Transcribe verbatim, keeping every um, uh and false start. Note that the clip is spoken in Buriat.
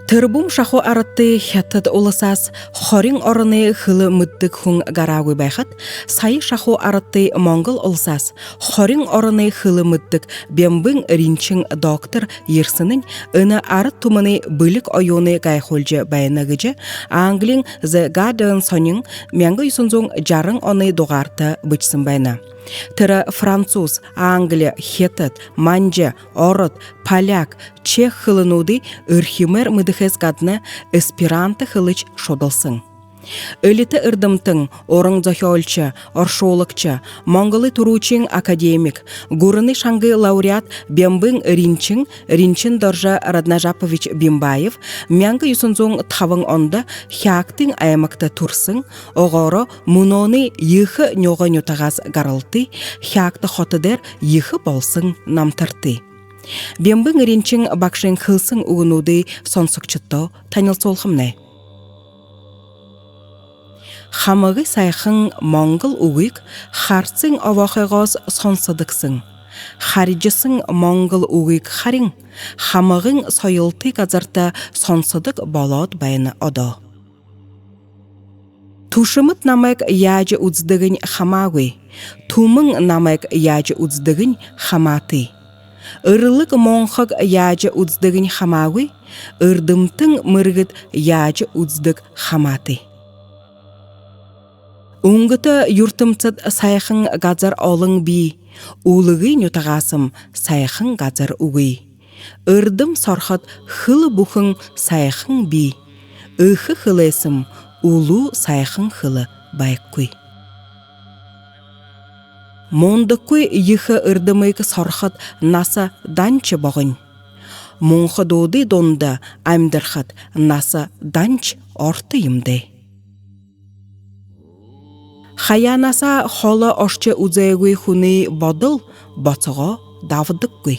Тэрбум шахуу арадтай Хитад уласһаа хорин ороной хэлэ мэдэдэг хүн гараагүй байхад, сая шахуу арадтай Монгол уласһаа хорин ороной хэлэ мэдэдэг Бямбын Ринчин доктор ерэһэнһээнь энэ арад түмэнэй бэлиг оюунай гайхуулжа байна гэжэ Англиин The Guardian сонин мянга юһэн зуун жаран оной дугаарта бэшэһэн байна. Тэрэ француз, англи, хитад, манжа, ород, поляк, чех хэлэнүүдые эрхимээр мэдэхээс гадна эсперанто хэлэшье шудалһан. Элитэ эрдэмтэн, уран зохёолшо, оршуулагша, Монголой түрүүшын академик, гүрэнэй шангай лауреат Бямбын Ринчин, Ринчин Доржо Раднажапович Бимбаев, мянга юһэн зуун табан ондо Хяагтын аймагта түрэһэн, огоороо мүнөөнэй Ехэ Нюга нютагһаа гаралтай, Хяагта хото дээрэ ехэ болоһон намтартай. Бямбын Ринчин багшын хэлэһэн үгэнүүдые сонсогшодто танилсуулхамнай. Хамагай һайхан монгол үгые харсын обоохойгоос сонсодог һэн. Харижа һэн монгол үгые харин, хамагын соёлтой газарта сонсодог болоод байна одоо. Түшэмэд намайг яажа үзэдэгынь хамаагүй, түмэн намайг яажа үзэдэгынь хамаатай. Эрлэг мунхаг яажа үзэдэгынь хамаагүй, эрдэмтэн мэргэд яажа үзэдэг хамаатай. Үнгэтэ юртэмсэд һайхан газар олон бии, үлгы нютагһаам һайхан газар үгы. Эрдэм сороход хэлэ бүхэн һайхан бии, эхэ хэлээһэм үлүү һайхан хэлэ байхагүй. Мундахагүй ехэ эрдэмые сороход наһа даншье богони. Мунхадуудай дунда амидархад наһа даншье орто юм даа. Хаяанһаа холо ошожо үзөөгүй хүнэй бодол босогоо дабадаггүй.